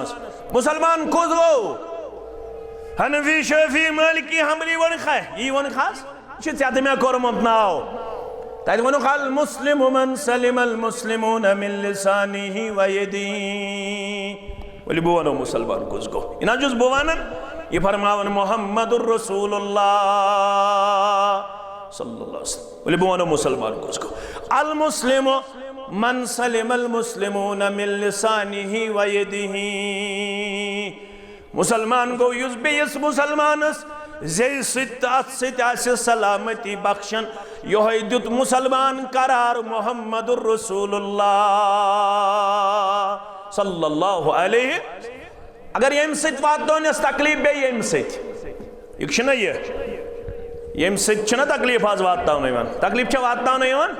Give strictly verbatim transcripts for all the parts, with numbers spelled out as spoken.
منٛز۔ مسلمان کُس گوٚو؟ حنفی، شافعی، مالکی، حنبلی ووٚنکھا؟ یی ووٚنکھس؟ یہِ چھُ ژےٚ تہٕ مےٚ کوٚرمُت ناو۔ تتہِ ووٚنُکھ، "المسلم من سلم المسلمون من لسانه ويده۔" ؤلِو بہٕ ونو مسلمان کُس گوٚو۔ یہِ نہ چھُس بہٕ ونان، یہِ فرماوان محمد رسول اللہ صلی اللہ علیہ وسلم۔ ؤلِو بہٕ ونو مسلمان کُس گوٚو۔ المسلم من سلم المسلمون من لسانه ويده۔ مسلمان گوٚو یُس بیٚیِس مسلمانس زیٚیہِ سۭتۍ تہٕ اتھٕ سۭتۍ آسہِ سلامتی بخشان۔ یِہوٚے دیُت مسلمان قرار محمد رسول اللہ صلی اللہ علیہ۔ اگر ییٚمہِ سۭتۍ واتنٲونس تکلیف بیٚیہِ ییٚمہِ سۭتۍ، یہِ چھُنہ یہِ، ییٚمہِ سۭتۍ چھُنہ تکلیف آز واتناونہٕ یِوان، تکلیف چھا واتناونہٕ یِوان؟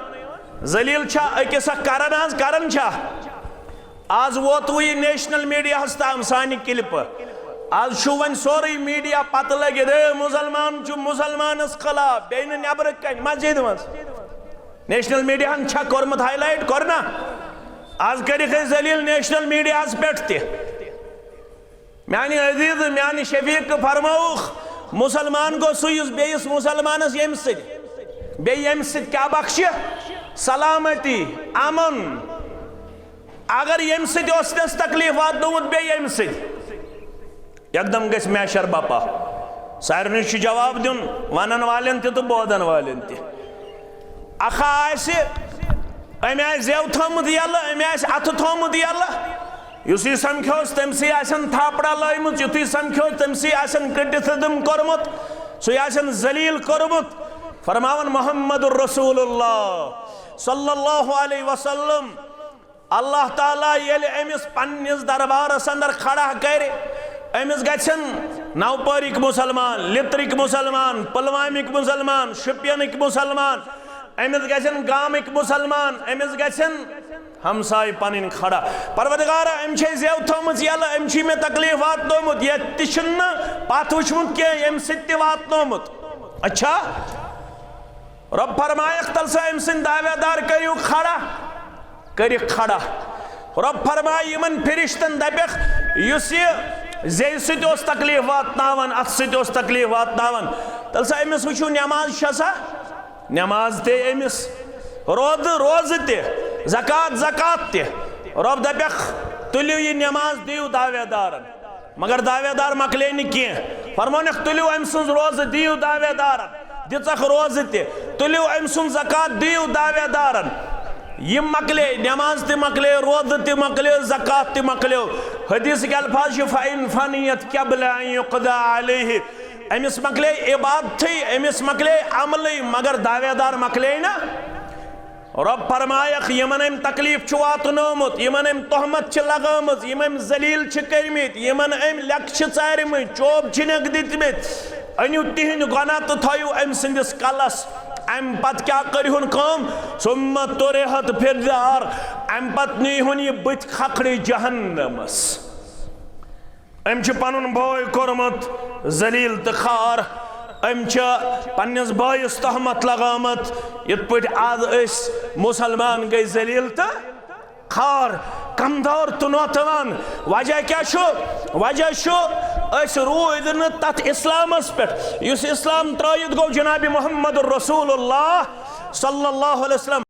ذلیل چھا أکِس اکھ کران آز، کران چھا؟ آز ووتوٕ یہِ نیشنل میڈیاہس تام سانہِ کلپہٕ۔ آز چھُ وۄنۍ سورُے میڈیا پتہٕ لٔگِتھ، "اے، مسلمان چھُ مسلمانس خلاف"، بیٚیہِ نہٕ نیبرٕ کنہِ مسجدِ منٛز۔ نیشنل میڈیاہن چھا کوٚرمُت ہائی لائٹ؟ کوٚر نا؟ آز کٔرِکھ أسۍ ذلیل نیشنل میڈیاہس پٮ۪ٹھ تہِ۔ میانہِ عزیز، میانہِ شفیق فرمووُکھ، مسلمان گوٚو سُہ یُس بیٚیِس مسلمانس ییٚمہِ سۭتۍ، بیٚیہِ ییٚمہِ سۭتۍ کیٛاہ بخشہِ؟ سلامتی، امن۔ اگر ییٚمہِ سۭتۍ اوس تس تکلیف واتنومُت، بیٚیہِ ییٚمہِ سۭتۍ، یکدم گژھِ محشر بپا۔ سارنٕے چھُ جواب دیُن، ونن والٮ۪ن تہِ تہٕ بوزن والٮ۪ن تہِ۔ اکھا آسہِ، أمۍ آسہِ زیو تھوٚمُت یَلہٕ، أمۍ آسہِ اَتھٕ تھوٚمُت یَلہٕ۔ یُس یہِ سمکھیوس، تٔمۍ سٕے آسن تھاپڑا لٲیمٕژ، یُتھُے سمکھیوس، تٔمۍ سٕے آسن criticism کوٚرمُت، سُے آسن ذلیل کوٚرمُت۔ فرماوان محمد رسول اللہ صلی اللہ علیہ وسلم، اللہ تعالیٰ ییٚلہِ أمِس پننِس دربارس اندر کھڑا کرِ، أمِس گژھن نوپٲرِکۍ مسلمان، لِترٕکۍ مسلمان، پلوامِکۍ مسلمان، شُپینٕکۍ مسلمان، أمِس گژھن گامٕکۍ مسلمان، أمِس گژھن ہمسایہِ پنٕنۍ کھڑا۔ پروردگارا، أمۍ چھے زیو تھٲومٕژ یَلہٕ، أمۍ چھُے مےٚ تکلیف واتنومُت، ییٚتہِ تہِ چھُنہٕ پتھ وٕچھمُت کینٛہہ، ییٚمہِ سۭتۍ تہِ واتنومُت۔ اچھا، رۄب فرمایکھ، تَلہٕ سا أمۍ سٕنٛدۍ دعویدار کٔرِو کھڑا، کٔرِکھ کھڑا۔ رۄب فرمایہِ یِمن فرشتن، دَپٮ۪کھ، یُس یہِ زیٚیہِ سۭتۍ اوس تکلیف واتناوان، اَتھٕ سۭتۍ اوس تکلیف واتناوان، تَلہٕ سا أمِس وٕچھِو، نٮ۪ماز چھےٚ سا؟ نٮ۪ماز تہِ أمِس، روزٕ، روزٕ تہِ، زکوٰۃ، زکوٰۃ تہِ۔ رۄب دَپٮ۪کھ، تُلِو یہِ نٮ۪ماز، دِیِو دعویدارن۔ مگر دعویدار مۄکلے نہٕ کینٛہہ۔ فرمونکھ، تُلِو أمۍ سٕنٛز روزٕ، دِیِو دعویدارن۔ دِژکھ روزٕ تہِ، تُلِو أمۍ سُنٛد زکوٰۃ، دِیِو دعویدارن۔ یِم مۄکلے، نٮ۪ماز تہِ مۄکلے، روزٕ تہِ مۄکلے، زکوٰۃ تہِ مۄکلیو۔ حدیثٕکۍ الفاظ چھِ، "فَإِنْ فَنِيَتْ قَبْلَ أَنْ يُقْضَى عَلَيْهِ"۔ أمِس مۄکلے عبادتھٕے، أمِس مۄکلے عملٕے، مگر دعویدار مۄکلے نہ۔ رۄب فرمایکھ، یِمن أمۍ تکلیف چھُ واتنومُت، یِمن أمۍ تہمت چھِ لگٲمٕژ، یِم أمۍ ذلیل چھِ کٔرمٕتۍ، یِمن أمۍ لیٚکہٕ چھِ ژارمٕتۍ، چوب چھِنکھ دِتمٕتۍ، أنِو تِہنٛدۍ گۄناہ تہٕ تھٲیِو أمۍ سٕنٛدِس کلس۔ امہِ پتہٕ کیٛاہ کٔرِہُن کٲم؟ ثم طرحت فی النار، امہِ پتہٕ نیٖہُن یہِ بٕتھِ کھکھرِ جہنمس۔ أمۍ چھُ پنُن بوے کوٚرمُت ذلیل تہٕ خوار۔ أمۍ چھِ پننِس بٲیِس تہمت لگٲمٕژ، یِتھ پٲٹھۍ آز أسۍ مسلمان گٔے ذلیل تہٕ خوار، کمزور تہٕ ناتوان۔ وجہ کیٛاہ چھُ؟ وجہ چھُ، أسۍ روٗدۍ نہٕ تتھ اسلامس پٮ۪ٹھ، یُس اسلام ترٲیِتھ گوٚو جناب محمد رسول اللہ صلی اللہ علیہ وسلم۔